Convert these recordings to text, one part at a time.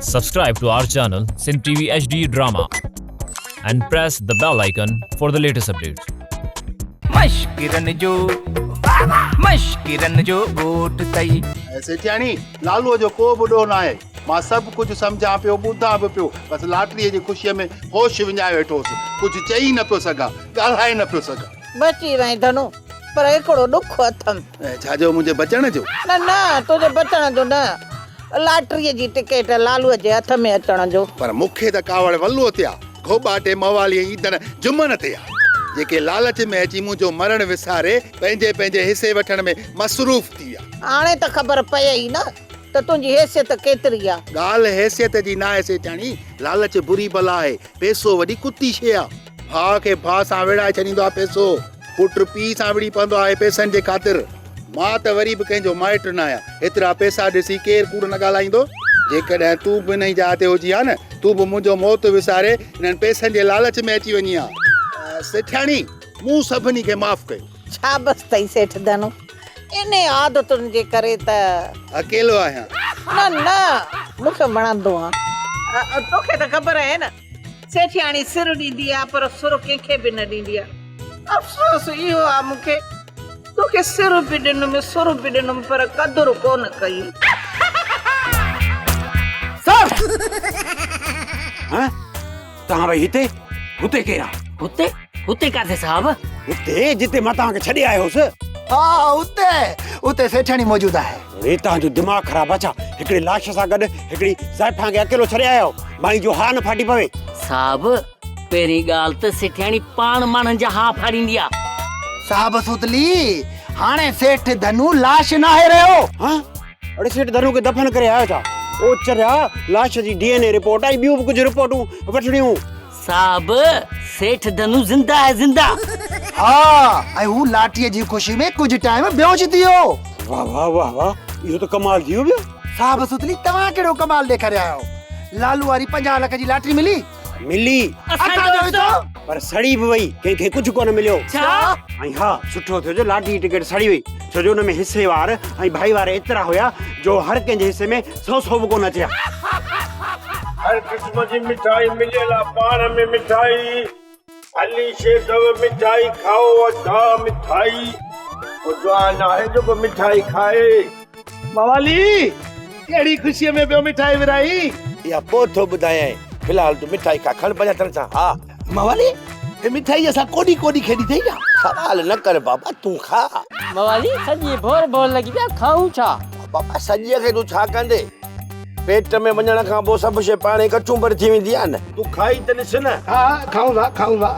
Subscribe to our channel Sindh TV HD Drama and press the bell icon for the latest updates. مشڪرن جو مشڪرن جو ڳوٺ ٿئي. سيٺياڻي، لالوء جو ڪو به ڏوهه ناهي. مان سڀ ڪجهه سمجهان پيو، ٻڌان به پيو. بس لاٽريء جي خوشيء ۾ هوش وڃائي ويٺو هوس. ڪجهه چئي نه پيو سگهان، ڳالهائي نه پيو سگهان. بچي وئين ڌنو، پر هڪڙو ڏک اٿم. ڇا جو؟ منهنجي بچڻ جو؟ نه نه، تنهنجي بچڻ جو نه، لاٽريء جي ٽڪيٽ لالوء جي هٿ ۾ اچڻ جو. پر مون کي ته ڪاوڙ ولوء تي آ، گهوٻاٽي موالي ۽ عيدڻ جمن تي آ، جيڪي لالچ ۾ اچي منهنجو مرڻ وساري پنهنجي پنهنجي حصي وٺڻ ۾ مصروف ٿي ويا. هاڻي ته خبر پيئي نه ته تنهنجي حيثيت ڪيتري آ. ڳالهه حيثيت جي ناهي سيٺياڻي، لالچ بري بلا آهي، پئسو وڏي ڪتي شيء آ. ڀاء کي ڀاء سان وڙهائي ڇڏيندو آ پئسو. پٽ پيء سان وڙهي پوندو آهي پئسن جي خاطر. مان ته وري به ڪنهن جو مائٽ ناهيان. هيترا پئسا ڏسي ڪير ڪوڙ نه ڳالهائيندو؟ جيڪڏهن تون به انهي جاء تي هجين ها نه، تون به منهنجو موت وساري انهن پئسن جي لالچ ۾ اچي وڃين ها. سيٺياڻي، مون سڀني کي معاف ڪيو. شابس اٿئي سيٺ ڌنو. انهي عادتن جي ڪري ته. اڪيلو آهيان. نه نه، مون کي وڻندو آن. توکي ته خبر آهي نه. سيٺياڻي سر ڏيندي آ پر سر ڪنهن کي به نه ڏيندي آ. افسوس اهو آ مون کي توکي سر به ڏنم سر به ڏنم پر قدر ڪونه ڪئي. سر! ها؟ توهان ٻئي هتي؟ هتي ڪير آ؟ هتي؟ هتي ڪاٿي صاحب؟ هتي جتي مان توهان کي ڇڏي آيو هوس. ها اتي اتي سيٺياڻي موجود آهي. اڙي توهان جو دماغ خراب آ ڇا؟ هڪڙي لاش سان گڏ هڪڙي زائفان کي اڪيلو ڇڏي آيا آهيو، مائي جو ها نه ڦاٽي پوي. صاحب پهرين ڳالهه ته سيٺياڻي پاڻ ماڻهن جا ها ڦاڙيندي آ. صاحب سوتلي، هاڻي سيٺ ڌنو لاش ناهي رهيو. ها؟ اڙي سيٺ ڌنو کي دفن ڪري آيو ڇا؟ او چريا، لاش جي ڊي اين اي رپورٽ ۽ ٻيون به ڪجهه رپورٽون وٺڻيون. صاحب، سيٺ ڌنو زنده آهي زنده. ها ۽ هو لاٽيء جي خوشي ۾ ڪجهه ٽائيم بيهوش ٿي ويو. واه واه واه واه اهو ته ڪمال ٿي ويو. صاحب ستلي توهان ڪهڙو ڪمال ڏيکاري آيا آهيو. لالو واري 50 لک جي لاٽري ملي؟ ملي. اسان جو حصو. پر سڙي به وئي ڪنهن کي ڪجهه ڪونه مليو. ڇا؟ ۽ ها سٺو ٿيو جو لاٽري جي ٽڪيٽ سڙي وئي ڇو جو ان ۾ حصي وار ۽ ڀائي وار ايترا هيا جو هر ڪنهن جي حصي ۾ سو سو به ڪونه اچي ها. هر قسم جي مٺائي مليل آ پاڻ ۾ مٺائي ڀلي شيء اٿو مٺائي کائو ادا مٺائي ڪو جوان آهي جيڪو مٺائي کائي. موالي ڪهڙي خوشيء ۾ پيو مٺائي ورهائين؟ اها پوء ٿو ٻڌايانء في الحال تون مٺائي کاء کڻ پنجاتڻ سان ها. موالي هي مٺائيء سان ڪوڏي ڪوڏي کيڏي اٿئي ڇا؟ سوال نه ڪر بابا تون کاء. موالي سڄي ڀور ڀور لڳي پيا کائون ڇا؟ بابا سڄيء کي تون ڇا ڪندي؟ پيٽ ۾ وڃڻ کان پوء سڀ شيء پاڻهي ڪچونبر ٿي ويندي آهي نه. تون کائي ته ڏس نه. ها کائون ٿا کائون ٿا.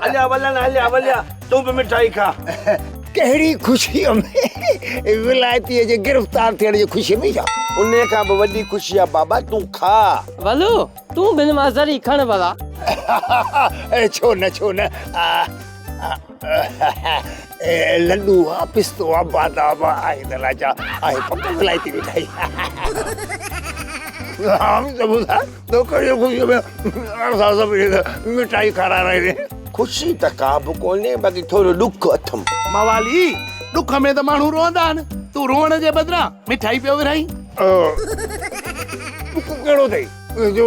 هليا ولڻ هليا وليا تون به مٺائي کاء. ڪهڙي خوشيء ۾ ولايتيء جي گرفتار ٿيڻ جي خوشيء ۾ ڇا؟ انهيء کان به وڏي خوشي آ بابا تون کاء. ولو تون به هن مان ذري کڻ ڀلا. ڇو نه ڇو نه. لڏو آ پستو آ بادام آ آهي ته راجا آهي پڪ ولايتي مٺائي. عام سموسا تو ڪهڙي خوشي ۾ اسان سڀني کي مٺائي کارائي رهي. خوشي ته ڪا به ڪونهي باقي ٿورو ڏک اٿم. موالي ڏک ۾ ته ماڻهو روئندا آهن تون روئڻ جي بدران مٺائي پيو ورهائين. ڏک ڪهڙو اٿئي جو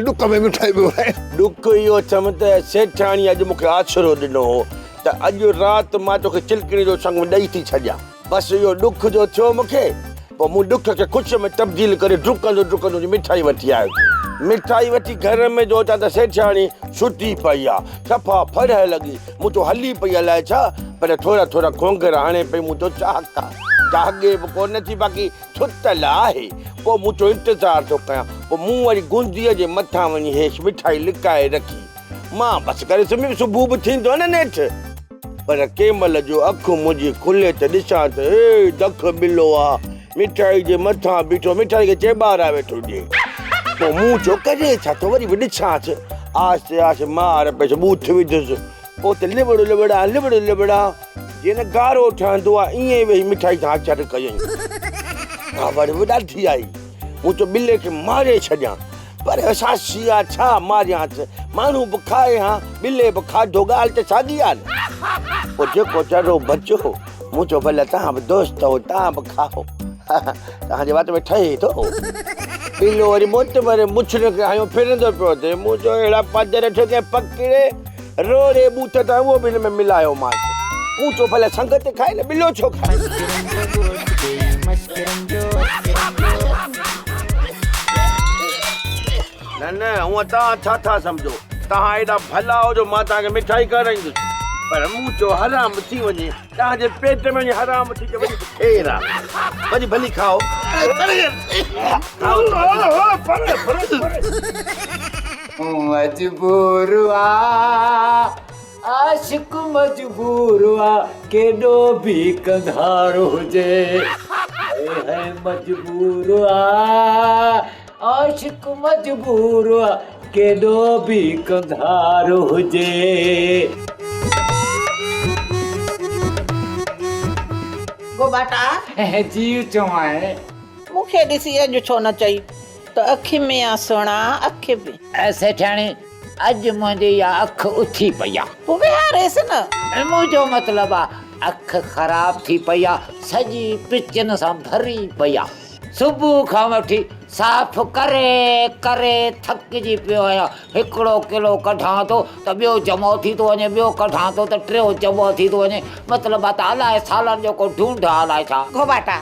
ڏک ۾ مٺائي پيو ورهائين. ڏک اهو اٿم ته سيٺاڻي اڄ مون کي آسرو ڏنو هو ته اڄ رات مان توکي چلڪڻي جو سڱ ڏئي ٿي ڇڏيان. بس اهو ڏک جو ٿيو مون کي، پوء مون ڏک کي خوشيء ۾ تبديل ڪري ڊڪندو ڊڪندو وڃي مٺائي وٺي آيس. مٺائي وٺي گهر ۾ جو اچان ته سيٺياڻي ستي پئي آ. صفا ڦرهه لڳي. مون چيو هلي پئي الائي ڇا، پر ٿورا ٿورا کونگهر هڻي پئي. مون چيو چاڪ آ، جاڳي به ڪونه ٿي باقي ستل آهي. پوء مون چيو انتظار ٿو ڪيان. پوء مون وري گونديء جي مٿان وڃي هيس مٺائي لڪائي رکي. مان بس ڪري سمهي پيس. صبح به ٿيندو نه نيٺ. پر ڪنهن مهل جو اک منهنجي کلي ته ڏسان ته هي دک ٻلو آ، مٺائي جي مٿان بيٺو مٺائي کي چيٻارائي ويٺو ڏئي. پوء مون چيو ڪري ڇا ٿو وري به ڏسانس. آهستي آهستي مار پيس ٻوٿ وڌس. پوء ته لوڙ لوڙان لوڙ لوڙان جيئن نه گارو ٺهندو آ ائين ئي ويهي مٺائي سان آچر ڪيائين. ڪاوڙ به ڏاڍي آئي. مون چيو ٻلي کي ماري ڇڏيان. پر ساسي آ ڇا ماريانس، ماڻهو به کائي ها، ٻلي به کاڌو، ڳالهه ته ساڳي آ نه. پوء جيڪو ذرو بچيو، مون چيو ڀلا توهان به دوست آهيو، توهان به کائو. توهان جي وات ۾ ٺهي ٿو. ٻلو وري موتمر مڇن کي هنيو ڦرندو پيو اچي. مون چيو اهڙا پادر ٺڪي پڪڙي روڙي ٻوٿ تان اهو به هن ۾ ملايومانس. ڪوچو ڀلا سنگت کائي نه ٻلو ڇو کائي. نه نه هونء توهان ڇا ٿا سمجهو؟ توهان ايڏا ڀلا آهيو جو مان توهان کي مٺائي کارائيندس. پر مون چيو حرام ٿي وڃي توهان جي پيٽ ۾ وڃي حرام ٿي ته وڃي خير آ. وڃي ڀلي کائو. مجبور آ عاشق مجبور آ ڪيڏو به ڪنڌارو هجي هي هي مجبور آ عاشق مجبور آ ڪيڏو به ڪنڌارو هجي. گوباٽا! جيء چوانء. مون کي ڏسي اڄ ڇو نه چئي ته اک ۾ آ سهڻا اک ۾. سيٺياڻي، اڄ منهنجي اها اک اٿي پئي آ. پوء ويهاريس نه. منهنجو مطلب آ اک خراب ٿي پئي آ، سڄي پچن سان ڀري پئي آ. صبح کان وٺي صاف ڪري ڪري ٿڪجي پيو آهيان. هڪڙو ڪلو ڪڍان ٿو ته ٻيو جمع ٿي ٿو وڃي، ٻيو ڪڍان ٿو ته ٽيون جمع ٿي ٿو وڃي. مطلب آ ته الائي سالن جو ڪو ڍونڍ آ الائي ڇا. گهوٻاٽا،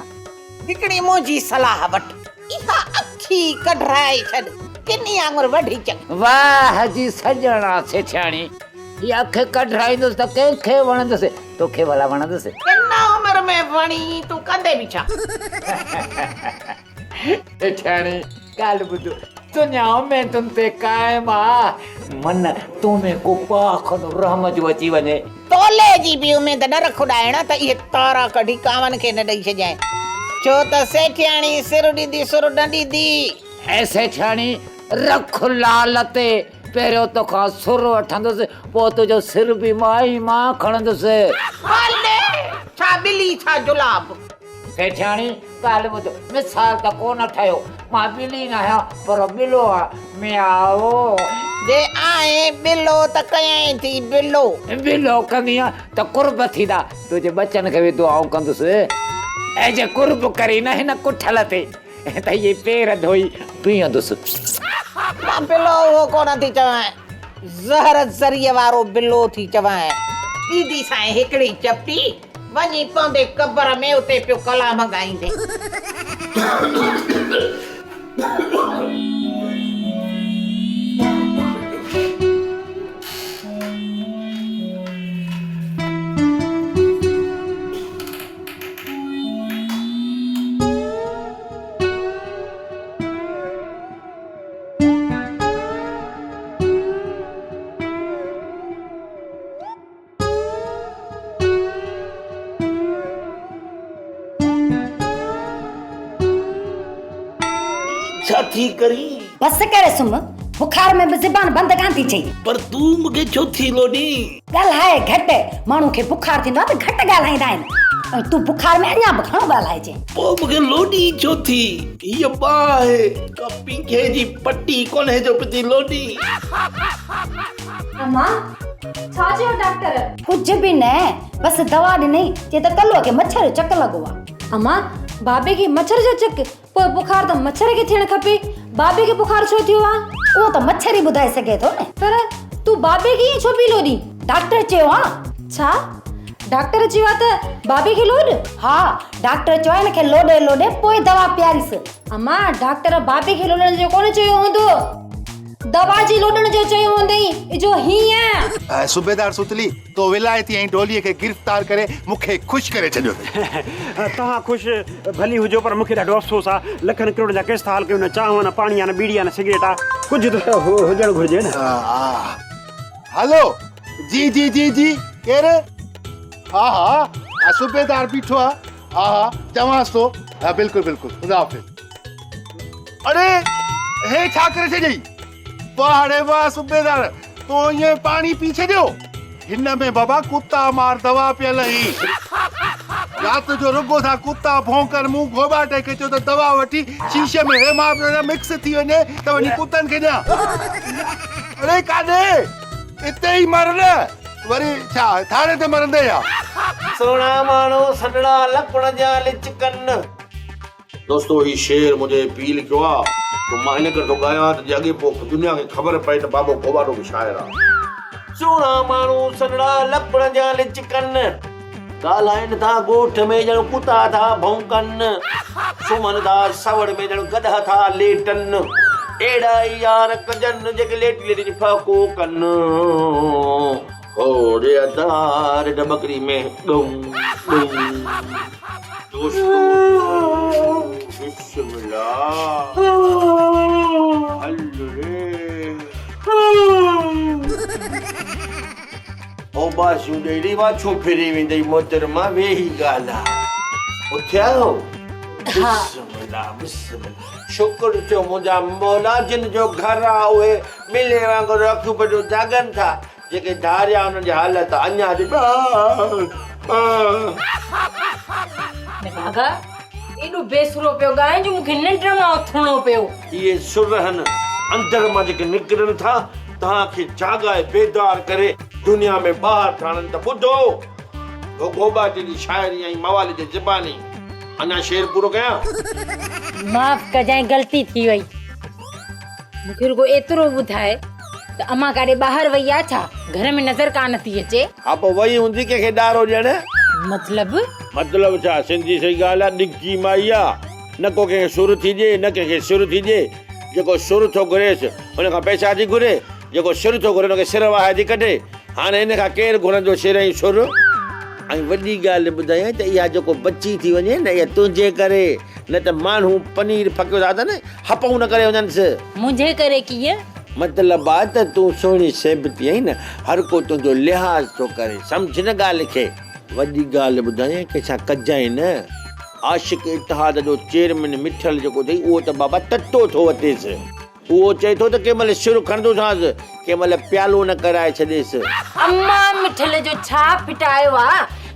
هڪڙي منهنجي صلاح وٺ. اها اک ئي ڪڍرائي ڇڏ، ڪني آڱر وڍي چڪ. واهه جي سڄڻ آ سيٺياڻي. هي اک ڪڍرائيندس ته ڪنهن کي وڻندس؟ توکي ڀلا وڻندس؟ هن عمر ۾ وڻي تون ڪندين به ڇا؟ سيٺياڻي، ڳالهه ٻڌ، دنيا اميدن تي قائم آ، من تو ۾ ڪو پاء کن رحم جو اچي وڃي. تولي جي به اميد نه رک ڏائڻ ته اهي تارا ڪڍي ڪانون کي نه ڏئي ڇڏجانء، ڇو ته سيٺياڻي سر ڏيندي سر نه ڏيندي. اي سيٺياڻي، رک لال تي. پهريون توکان سر وٺندس، پوء تنهنجو سر به مان ئي مان کڻندس. هلي، ڇا ٻلي ڇا جلاب. سيٺياڻي، ڳالهه ٻڌ، مثال ته ڪونه ٺهيو. مان ٻلي ناهيان، پر ٻلو آهيان. ميائو. جي آهين ٻلو ته ڪيائين ٿي بلو. بلو ڪندينء ته قرب ٿيندا. تنهنجي ٻچن کي به دعائون ڪندس. ۽ جي قرب ڪرين نه هن ڪٺل تي. ته اهي پير ڌوئي پيئندس. مان بلو اهو ڪونه ٿي چوانء، زهر ذريء وارو بلو ٿي چوانء. ڏيندي سانء هڪڙي چپٽي، وڃي پوندي قبر ۾ اتي پيو ڪلام ڳائيندين. ڇا ٿي ڪرين؟ بس ڪري سمهه، بخار ۾ به زبان بند ڪانه ٿي ٿئي. پر تون مون کي ڇو ٿي لوڏين؟ ڳالهاء گهٽ، ماڻهو کي بخار ٿيندو آهي ته گهٽ ڳالهائيندا آهن ۽ تون بخار ۾ اڃا به گهڻو ڳالهائجين. پوء مون کي لوڏين ڇو ٿي؟ هيء باهه آهي، ڪا پينگهي جي پٽي ڪونهي جو پئي ٿي لوڏين. امان، ڇا چيو ڊاڪٽر؟ ڪجهه به نه، بس دوا ڏنئي، چي ته ڪلوء کي مڇر جو چڪ لڳو آهي. امان، بابي کي مڇر جو چڪ؟ پوء بخار ته مڇر کي ٿيڻ کپي، بابي کي بخار ڇو ٿيو آ؟ اهو ته مڇر ئي ٻڌائي سگهي ٿو نه. پر تون بابي کي ائين ڇو پئي لوڏين؟ ڊاڪٽر چيو آ. ڇا؟ ڊاڪٽر چيو آ ته بابي کي لوڏ؟ ها، ڊاڪٽر چيو آ هن کي لوڏي لوڏي پوء دوا پياريس. امان، ڊاڪٽر بابي کي لوڏڻ جو ڪونه چيو هوندو. دوا جي لوڏڻ جو چيو هوندئين، اجهو هيئن. صوبيدار ستلي، تو ولايتي ۽ ڊوليء کي گرفتار ڪري مون کي خوش ڪري ڇڏيو اٿئي. توهان خوش ڀلي هجو پر مون کي ڏاڍو افسوس آ، لکن ڪروڙن جا قسط حال ڪيون، نه چانهه آ، نه پاڻي آ، نه ٻيڙي آ، نه سگريٽ آ، ڪجهه ته هجڻ گهرجي نه. هلو، جي جي جي جي، ڪير؟ ها ها، صوبيدار بيٺو آ، ها ها، چوانس ٿو، ها بلڪل بلڪل، خدا حافظ. اڙي هي ڇا ڪري ڇڏيئي؟ واهه ڙي واهه صوبيدار، تو ائين پاڻي پي ڇڏيو؟ هن ۾ بابا ڪتا مار دوا پيل هئي. رات جو رڳو ٿا ڪتا ڀونڪن، مون گهوٻاٽي کي چيو ته دوا وٺي شيشي ۾ هي مان به مڪس ٿي وڃي ته وڃي ڪتن کي ڏيان. اڙي ڪاڏي؟ اتي ئي مر نه، وري ڇا ٿاڻي تي مرندين ڇا؟ سهڻا ماڻهو سڏڙا لڪڻ جا لچڪن. دوستو هي شعر منهنجي پيء لکيو آ سو مان ان ڪري ٿو ڳايان ته جي اڳي پوء دنيا کي خبر پئي ته بابو گوباٽو به شاعر آ. سهڻا ماڻهو سنهڙا لڪڻ جا لچڪن. ڳالهائين ٿا ڳوٺ ۾ ڄڻ ڪتا ٿا ڀونڪن. سمهن ٿا سوڙ ۾ ڄڻ گڏهه ٿا ليٽن. اهڙا ئي يار ڪجن جيڪي ليٽي ليٽي ڦهڪو ڪن. هو ري ادا رڍ ٻڪري ۾ ڳئون ڳئون. دوستو بسم الله هل ري. اوٻاسيون ڏئي ڏئي واڇون ڦري ويندئي محترمه ويهي ڳالهاء. اٿيا آهيو؟ بسم الله بسم الله شڪر ٿيو منهنجا مولا جن جو گهر آ اهي ٻلي وانگر اکيون پٽيون جاڳن ٿا جيڪي ڌاريا انهن جي حالت اڃا به نڀاڳا ايڏو بي سرو پيو ڳائين جو مون کي ننڊ مان اٿڻو پيو. اهي سر هن اندر مان جيڪي نڪرن ٿا توهان کي جاڳائي بيدار ڪري دنيا ۾ ٻاهر ٿا آڻن ته ٻڌو گهوٻاٽي جي شاعري ۽ موالي جي زباني. اڃا شعر پورو ڪيان؟ معاف ڪجانء غلطي ٿي وئي. مون کي رڳو ايترو ٻڌاء ته امان ڪاڏي ٻاهر وئي آ ڇا؟ گهر ۾ نظر ڪانه ٿي اچي. ها پوء وئي هوندي ڪنهن کي ڏارو ڏيڻ. مطلب؟ مطلب ڇا سنڌي سئي ڳالهه آ ڊگهي مائي آ نه ڪو ڪنهن کي سر ٿي ڏي نه ڪنهن کي سر ٿي ڏي جيڪو سر ٿو گهريس ان کان پئسا ٿي گهري جيڪو سر ٿو گهري ان کي سر وهائي ٿي ڪڍي هاڻي ان کان ڪير گهرندو سر ۽ سر؟ ۽ وڏي ڳالهه ٻڌايانء ته اها جيڪو بچي ٿي وڃي نه اها تنهنجي ڪري نه ته ماڻهو پنير ڦڪيو ٿا اٿن هپون نه ڪري وڃنس. منهنجي ڪري ڪيئن؟ مطلب آ ته تون سهڻي سيبتي آهين نه هر ڪو تنهنجو لحاظ ٿو ڪري سمجهه نه ڳالهه کي. وڏي ڳالهه ٻڌايانء ڪنهن سان ڪجانء نه. عاشق اتحاد جو چيئرمين مٺل جيڪو اٿئي اهو ته بابا تتو ٿو وتيس. اهو چئي ٿو ته ڪنهن مهل سر کڻندوسانس، ڪنهن مهل پيالو نه ڪرائي ڇڏيس. اما مٺل جو ڇا ڦٽايو آ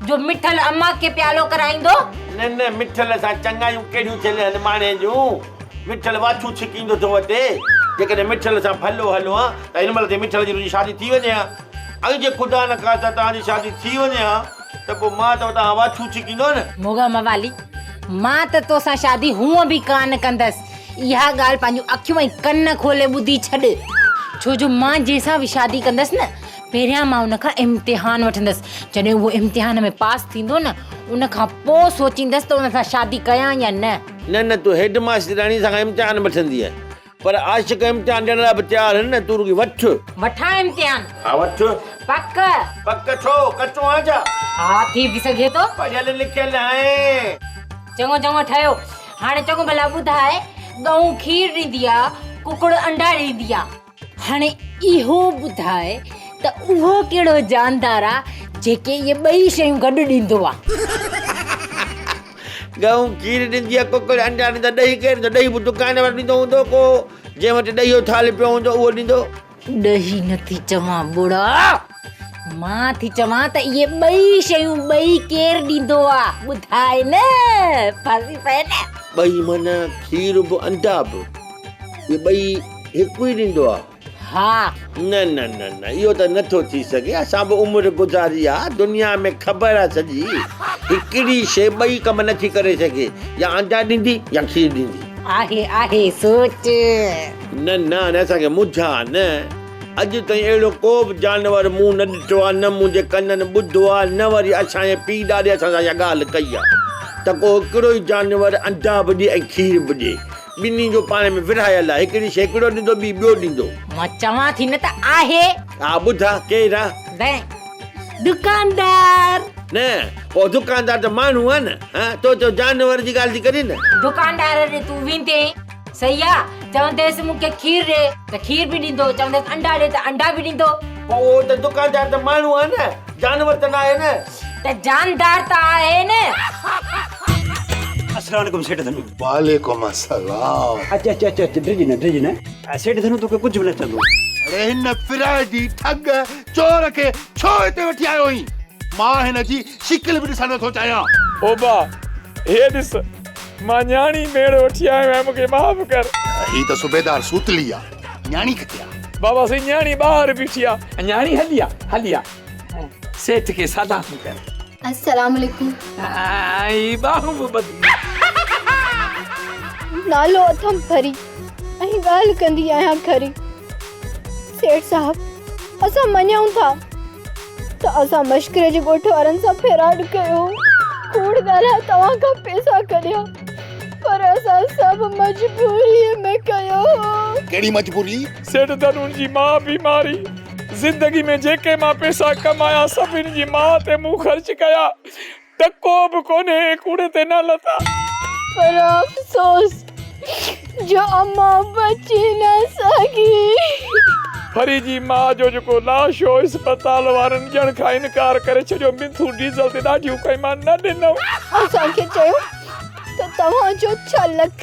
جو مٺل اما کي پيالو ڪرائيندو؟ نه نه مٺل سان چڱايون ڪهڙيون ٿيل هن ماڻهي جون. مٺل واڇون ڇڪيندو ٿو وتي. جيڪڏهن مٺل سان ڀلو هلو ها ته هن مهل تائين مٺل جي تنهنجي شادي ٿي وڃي ها ۽ جي خدا نه خواسته توهان جي شادي ٿي وڃي ها ته پوء مان ته وتان واڇون ڇڪيندو نه. موڳا موالي، مان ته توسان شادي هونء به ڪانه ڪندس. اها ڳالهه پنهنجون اکيون ۽ ڪن کولي ٻڌي ڇڏ. ڇو جو مان جنهن سان به شادي ڪندس نه، پهريان مان ان کان امتحان وٺندس. جڏهن اهو امتحان ۾ پاس ٿيندو نه، ان کان پوء سوچيندس ته ان سان شادي ڪيان يا نه. نه نه تون هيڊ ماسترياڻي سان امتحان وٺندينء. پر عاشق امتحان ڏيڻ لاء به تيار آهن نه، تون رڳي وٺ. وٺان امتحان؟ ها وٺ. پڪ؟ پڪ ڇو، ڪچو آهيان ڇا؟ ها ٿي به سگهي ٿو. پڙهيل لکيل آهين. چڱو چڱو ٺهيو. هاڻي چڱو ڀلا ٻڌاء، ڳئون کير ڏيندي آ، ڪڪڙ انڊا ڏيندي آ. هاڻي اهو ٻڌاء ته اهو ڪهڙو جاندار آ جيڪي اهي ٻئي شيون گڏ ڏيندو آ؟ ڳئون کير ڏيندي آ، ڪڪڙ انڊا ڏيندو آ، ڏهي ڪير ڏيندو؟ ڏهي به دڪان وارو ڏيندو هوندو ڪو جنهن وٽ ڏهي جو ٿالهه پيو هوندو اهو ڏيندو. ڏهي نه ٿي چوان ٻڙا، مان ٿي چوان ته اهي ٻئي شيون ٻئي ڪير ڏيندو آ؟ ٻڌاء نه، ڦاسي پئي نه. ٻئي معنيٰ کير به انڊا به، اهي ٻئي هڪ ئي ڏيندو آ؟ ها. نه نه نه نه اهو ته نه ٿو ٿي سگهي، اسان به عمر گذاري آ، دنيا ۾ خبر آ سڄي، هڪڙي شيء ٻئي ڪم نه ٿي ڪري سگهي، يا انڊا ڏيندي يا کير ڏيندي. آهي آهي سوچ. نه نه هاڻي اسان کي مجها نه، اڄ تائين اهڙو ڪو به جانور مون نه ڏٺو آ، نه منهنجي ڪنن ٻڌو آ، نه وري اسان جي پيء ڏاڏي اسان سان اها ڳالهه ڪئي آ ته ڪو هڪڙو ئي جانور انڊا به ڏي ۽ کير به ڏي. ٻنهي جو پاڻ ۾ ورهايل آ، هڪڙي شيء هڪڙو ڏيندو، ٻي ٻيو ڏيندو. مان چوان ٿي نه ته آهي. ها ٻڌاء، ڪير آ؟ دڪاندار. نه، پوء دڪاندار ته ماڻهو آ نه. ها، تو چيو جانور جي ڳالهه ٿي ڪرين نه. دڪاندار ڏي تون ويندين، صحيح آ؟ چونديس مون کي کير ڏي ته کير به ڏيندو، چونديس انڊا ڏي ته انڊا به ڏيندو. پوء اهو ته دڪاندار ته ماڻهو آ نه، جانور ته ناهي نه. ته جاندار ته آهي نه. السلام عليڪم سيٺ ڌنو. وعليڪم السلام. اچ اچ اچ اچ ڊڄ نه ڊڄ نه. سيٺ ڌنو توکي ڪجهه به نه چوندو. اڙي هن فرائدي ٺڳ چور کي ڇو هتي وٺي آيو آهين؟ مان هن جي شڪل به ڏسڻ نٿو چاهيان. اوبا هي ڏس مان نياڻي ميڙ وٺي آيو آهيان مونکي معاف ڪر. هي ته صوبيدار سوتلي آ نياڻي ڪٿي آ؟ بابا سائين نياڻي ٻاهر بيٺي آ. نياڻي هلي آ هلي آ سيٺ کي سلام ڪر. السلام عليڪم. ۽ ٻانهون به ٻڌي. نالو اٿم پري ۽ ڳالهه ڪندي آهيان کري. سيٺ صاحب اسان مڃون ٿا ته اسان مشڪري جي ڳوٺ وارن سان ڦيراٽ ڪيو ڪوڙ ڳالهائي توهان کان پيسا ڪڍيا پر اسان سڀ مجبوريء ۾ ڪيو هو. ڪهڙي مجبوري؟ سيٺ ڌنون جي ماء بيماري زندگي ۾ جيڪي مان پيسا ڪمايا سڀ هن جي ماء تي مون خرچ ڪيا. ٽڪو به ڪونهي ڪوڙ تي نه لٿا. پر افسوس جو امان بچي نه سگهي. ڦري جي ماء جو جيڪو لاش هو اسپتال وارن ڏيڻ کان انڪار ڪري ڇڏيو منٿون ڊيزل تي ڏاڍيون ڪيون مان نه ڏنم. اسان کي چيو ته توهان جو ڇهه لک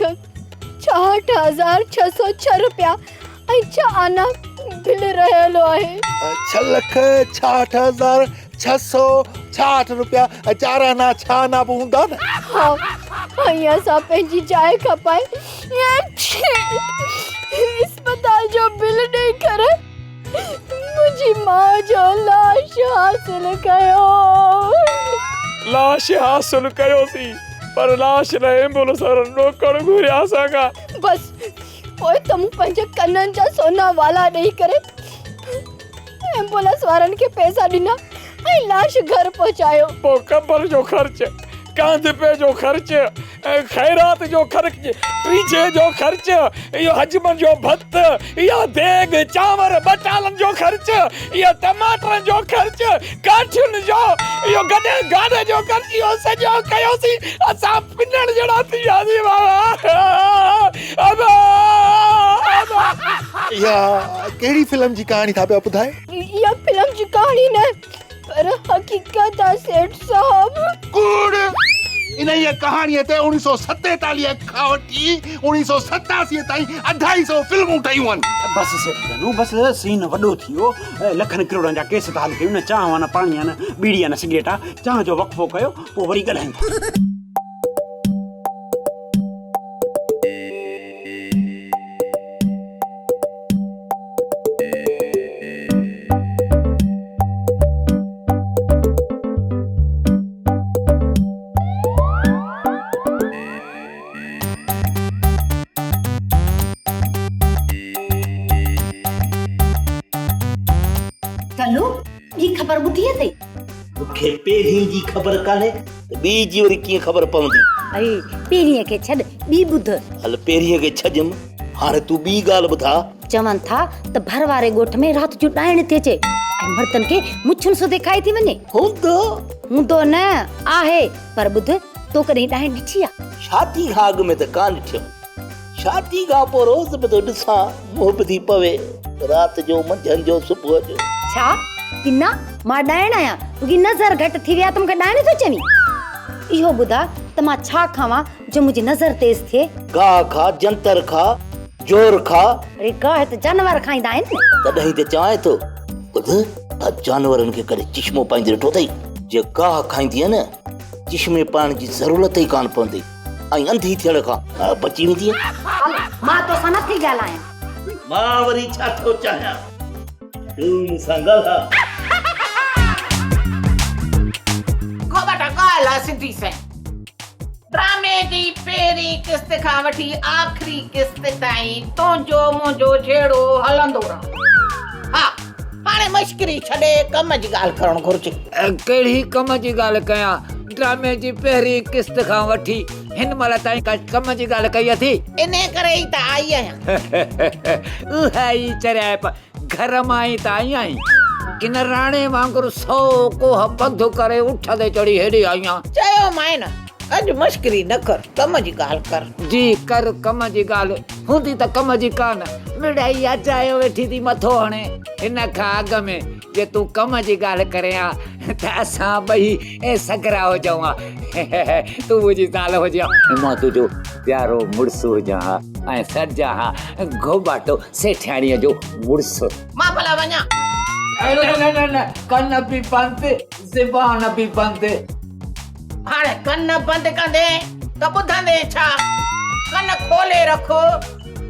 66606 رپيا ۽ ڇهه آنا بل رهيل آهي. ڇهه لک 66666 رپيا ۽ چار آنا ڇهه آنا به هوندا نه؟ ها ۽ اسان پنهنجي جاء کپائي اسپتال جو بل ڏئي ڪري منهنجي ماء جو لاش حاصل ڪيو. لاش حاصل ڪيوسين پر لاش لاء ايمبولنس وارن ڏوڪڙ گهريا اسان کان. بس پوء ته مون پنهنجي ڪنن جا سونا والا ڏئي ڪري ايمبولنس وارن کي پئسا ڏنا ۽ لاش گهر پهچايو. پوء قبر جو خرچ، ڪانڌپي جو خرچ، خيرات جو خرچ، ٽيجهي جو خرچ، اهو حجمن جو ڀت، اها ديڳ، چانور، ٻٽالن جو خرچ، اهو ٽماٽرن جو خرچ، ڪاٺين جو، اهو گڏهه گاڏي جو خرچ، اهو سڄو ڪيوسين، اسان پنڻ جهڙا ٿي وياسين بابا. ابا ابا. اها ڪهڙي فلم جي ڪهاڻي ٿا پيا ٻڌايو؟ اها فلم جي ڪهاڻي نه پر حقيقت آ سيٺ صاحب. ڪوڙ! انهيء ڪهاڻيء تي 1947 کان وٺي 1987 تائين اڍائي سئو فلمون ٺهيون آهن. بس سيٺ ڌنو بس سين وڏو ٿي ويو لکن ڪروڙن جا ڪيس ٿا حل ڪيون نه چانهه آ نه پاڻي آ نه ٻيڙي آ نه سگريٽ آ چانهه جو وقفو ڪيو پوء وري ڳالهايون ٿا. ڪلو، ٻي خبر ٻڌي اٿئي؟ مون کي پهرين جي خبر ڪانهي ته ٻي جي وري ڪيئن خبر پوندي؟ اڙي پهرينء کي ڇڏ، ٻي ٻڌ. هل پهرينء کي ڇڏيم، هاڻي تون ٻي ڳالهه ٻڌاء. چون ٿا ته ڀر واري ڳوٺ ۾ رات جو ڏائڻ ٿي اچي ۽ مردن کي مڇن سوڌي کائي ٿي وڃي. هوندو؟ هوندو نه، آهي. پر ٻڌ، تو ڪڏهن ڏائڻ ڏٺي آ؟ شادي کان اڳ ۾ ته ڪانه ڏٺيم. شادي کان پوء روز به ٿو ڏسان، منهن به ٿي پوي، رات جو، منجهند جو، صبح جو. ڇا؟ ڪنا، مان ڏائڻ آهيان، رڳي نظر گهٽ ٿي وئي آ ته مون کي ڏائڻ ٿو چوين؟ اهو ٻڌاء ته مان ڇا کاوان جو منهنجي نظر تيز ٿئي؟ گاهه کاء، جنتر کاء، جور کاء. اڙي گاهه ته جانور کائيندا آهن نه. تڏهن ئي ته چوانء ٿو، ٻڌ، جانورن کي ڪڏهن چشمو پائيندي ڏٺو اٿئي؟ جي گاهه کائيندينء نه، چشمي پائڻ جي ضرورت ئي ڪانه پوندي ۽ انڌي ٿيڻ کان بچي ويندينء. هل، مان توسان نه ٿي ڳالهايان. مان وري ڇا ٿو چاهيان؟ تون مون سان ڳالهاء. گهوٻاٽا ڳالهه آ سڌي سئين. ڊرامي جي پهرين قسط کان وٺي آخري قسط تائين تنهنجو منهنجو جهيڙو هلندو رهندو. ها هاڻي مشڪري ڇڏي ڪم جي ڳالهه ڪرڻ گهرجي. ڪهڙي ڪم جي ڳالهه ڪيان؟ ڊرامي جي پهرين قسط کان وٺي هن مهل تائين ڪا ڪم جي ڳالهه ڪئي اٿي؟ انهي ڪري ئي ته آئي آهيان. اها ئي چريائپ گهر مان ئي ته آئي آهين. ڪن راڻي وانگر سو ڪوهه پنڌ ڪري اٺ تي چڙهي هيڏي آئي آهيان. چيومانء نه اڄ مشڪري نه ڪر، ڪم جي ڳالهه ڪر. جي ڪر ڪم جي ڳالهه، هوندي ته ڪم جي ڪانه. مڙئي اجايو ويٺي ٿي مٿو هڻين. هن کان اڳ ۾ جي تون ڪم جي ڳالهه ڪرين ها ته اسان ٻئي سگهرا هجون ها. تون منهنجي زال هجين ها ۽ مان تنهنجو پيارو مڙس هجان ها ۽ سڏجان ها گهوٻاٽو سيٺياڻيء جو مڙس. مان ڀلا وڃان. نه نه نه نه ڪن به بند زبان به بند. هاڻي ڪن بند ڪندين ته ٻڌندين ڇا؟ ڪن کولي رک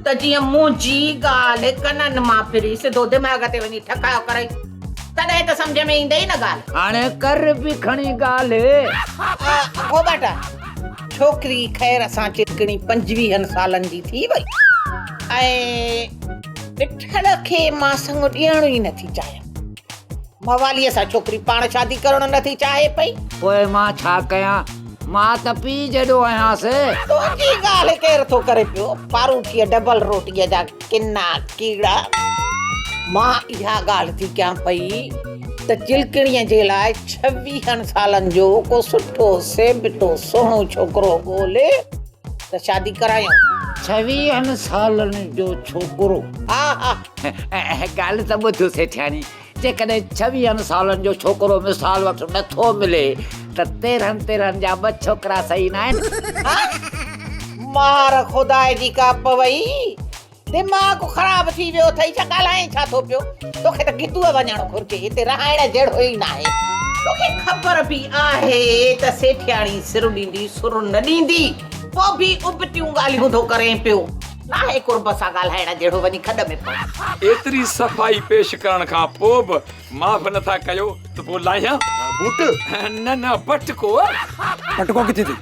ته جيئن منهنجي ڳالهه ڪنن مان ڦري سڌو دماغ تي وڃي ٺڪاء ڪرئي. تڏهن ته سمجهه ۾ ايندئي نه ڳالهه. هاڻي ڪر به کڻي ڳالهه. گهوٻاٽا، ڇوڪري خير سان چلڪڻي پنجويهن سالن جي ٿي وئي ۽ ڏٺل کي مان سڱ ڏيڻ ئي نٿي چاهيان. مواليء سان ڇوڪري پاڻ شادي ڪرڻ نٿي چاهي پئي. پوء مان ڇا ڪيان؟ مان ته پيء جيڏو آهيانس. تنهنجي ڳالهه ڪير ٿو ڪري پيو؟ پاروٺيء ڊبل روٽيء جا ڪنا ڪيڙا. مان اها ڳالهه ٿي ڪيان پئي ته چلڪڻيء جي لاء ڇويهن سالن جو ڪو سٺو سيبتو سهڻو ڇوڪرو ڳولي ته شادي ڪرايون. ڇويهن سالن جو ڇوڪرو؟ ها ها. ڳالهه ته ٻڌ سيٺياڻي، جيڪڏهن ڇويهن سالن جو ڇوڪرو مثال وٽ نٿو ملي ته تيرهن تيرهن جا ٻه ڇوڪرا صحيح ناهن؟ ها؟ مار خدا جي ڪا پوئي، دماغ خراب ٿي ويو اٿئي ڇا؟ ڳالهائين ڇا ٿو پيو؟ توکي ته گدوء وڃڻ گهرجي، هتي رهائڻ جهڙو ئي ناهي. توکي خبر به آهي ته سيٺياڻي سر ڏيندي سر نه ڏيندي، پوء به ابتيون ڳالهيون ٿو ڪرين پيو. ناهي قرب سان ڳالهائڻ جهڙو وڃي کڏ ۾ پئو. ايتري صفائي پيش ڪرڻ کان پوء به معاف نه ٿا ڪيو ته پوء لاهيان؟ بوٽ؟ نه نه پٽڪو. پٽڪو ڪٿي اٿئي؟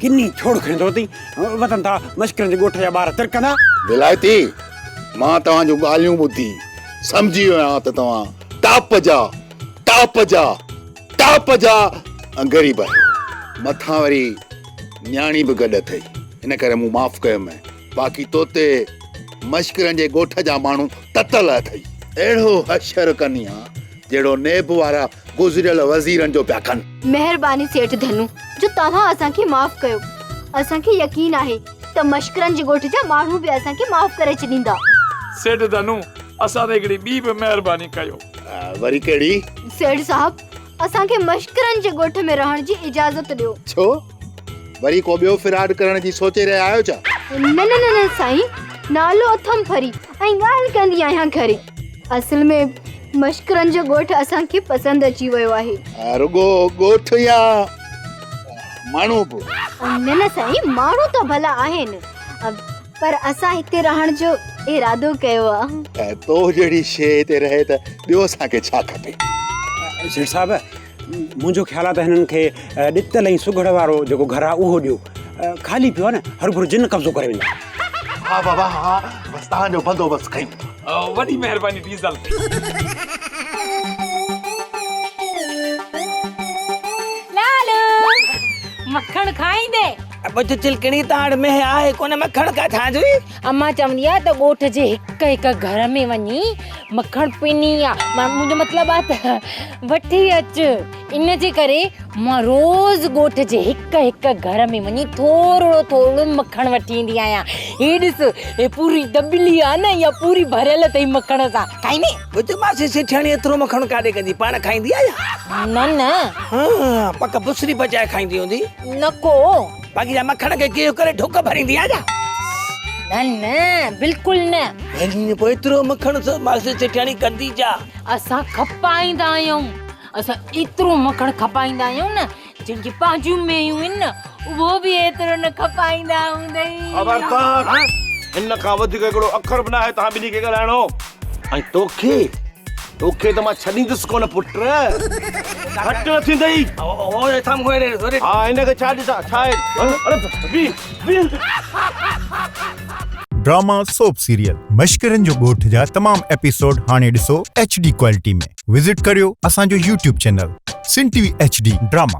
ڪني ڇوڙ کڻي ٿو اٿئي. وتن ٿا مشڪرن جي ڳوٺ جا ٻار ترڪندا. ولايتي، مان توهان جون ڳالهيون ٻڌي سمجهي ويو آهيان ته توهان ٽاپ جا، ٽاپ جا، ٽاپ جا غريب آهيو. مٿان وري نياڻي به گڏ اٿئي، ان ڪري مون معاف ڪيومانء. باقي تو تي مشڪرن جي ڳوٺ جا ماڻهو تتل اٿئي. اهڙو حشر ڪن ها، جهڙو نيب وارا گذريل وزيرن جو پيا ڪن. مهرباني سيٺ ڌنو جو توهان اسان کي معاف ڪيو. اسان کي يقين آهي ته مشڪرن جي ڳوٺ جا ماڻهو به اسان کي معاف ڪري ڇڏيندا. سيٺ ڌنو، اسان تي هڪڙي ٻي به مهرباني ڪيو. وري ڪهڙي؟ سيٺ صاحب، اسان کي مشڪرن جي ڳوٺ ۾ رهڻ جي اجازت ڏيو. ڇو؟ وري ڪو ٻيو فراڊ ڪرڻ جي سوچي رهيا آهيو ڇا؟ نه نه نه نه سائين، نالو اٿم ڦري ۽ ڳالهه ڪندي آهيان کري. اصل ۾ مشڪرن جو ڳوٺ اسان کي پسند اچي ويو آهي. رڳو ڳوٺ يا ماڻهو به؟ نه نه سائين، ماڻهو ته ڀلا آهن، پر اسان هتي رهڻ جو ارادو ڪيو آ. تو جهڙي شيء هتي رهي ته ٻيو اسان کي ڇا کپي؟ سيٺ صاحب، منهنجو خيال آ ته هنن کي ڏتل ۽ سگهڙ وارو جيڪو گهر آ اهو ڏيو. خالي پيو آ نه، هرڀر جن قبضو ڪري ويندا. ها بابا ها، بس توهان جو بندوبست ڪيون ٿا. وڏي مهرباني ڊيزل. لالو مکڻ کائيندين؟ ٻڌ چلڪڻي تاڙ ۾ آهي ڪونه مکڻ ڪاٿان جو. امان چوندي آ ته ڳوٺ جي هڪ هڪ گهر ۾ وڃي مکڻ پني آ. منهنجو مطلب آ ته وٺي اچ. ان جي ڪري مان روز ڳوٺ جي هڪ هڪ گهر ۾ وڃي ٿورڙو ٿورڙو مکڻ وٺي ايندي آهيان. هي ڏس، هي پوري دٻلي آ نه، اها پوري ڀريل اٿئي مکڻ سان. کائيندين؟ ٻڌ ماسي سيٺياڻي ايترو مکڻ ڪاڏي ڪندي؟ پاڻ کائيندي آ يا؟ نه نه. ها، پڪ بسري پچائي کائيندي هوندي. نه ڪو. باقي جا مکڻ کي گيهه ڪري ڍڪ ڀريندي آ ڇا؟ نه نه بلڪل نه. پوء ايترو مکڻ ماسي سيٺياڻي ڪندي ڇا؟ اسان کپائيندا آهيون. اسان ايترو مکڻ کپائيندا آهيون نه جن کي پنهنجون ميون آهن نه اهو به ايترو نه کپائيندا هوندئي. خبردار هن کان وڌيڪ هڪڙو اکر به ناهي توهان ٻنهي کي ڳالهائڻو ۽ توکي توکي ته مان ڇڏيندس ڪونه پٽ گهٽ نه ٿيندئي. ها هن کي ڇا ڏسان ڇا آهي اڙي بيهه بيهه. ڊراما سوپ سيريل مشڪرن جو ڳوٺ جا تمام ايپيسوڊ هاڻي ڏسو ايڇ ڊي ڪوالٽي ۾ وزٽ ڪريو اسان جو YouTube channel Sindh T V H D drama.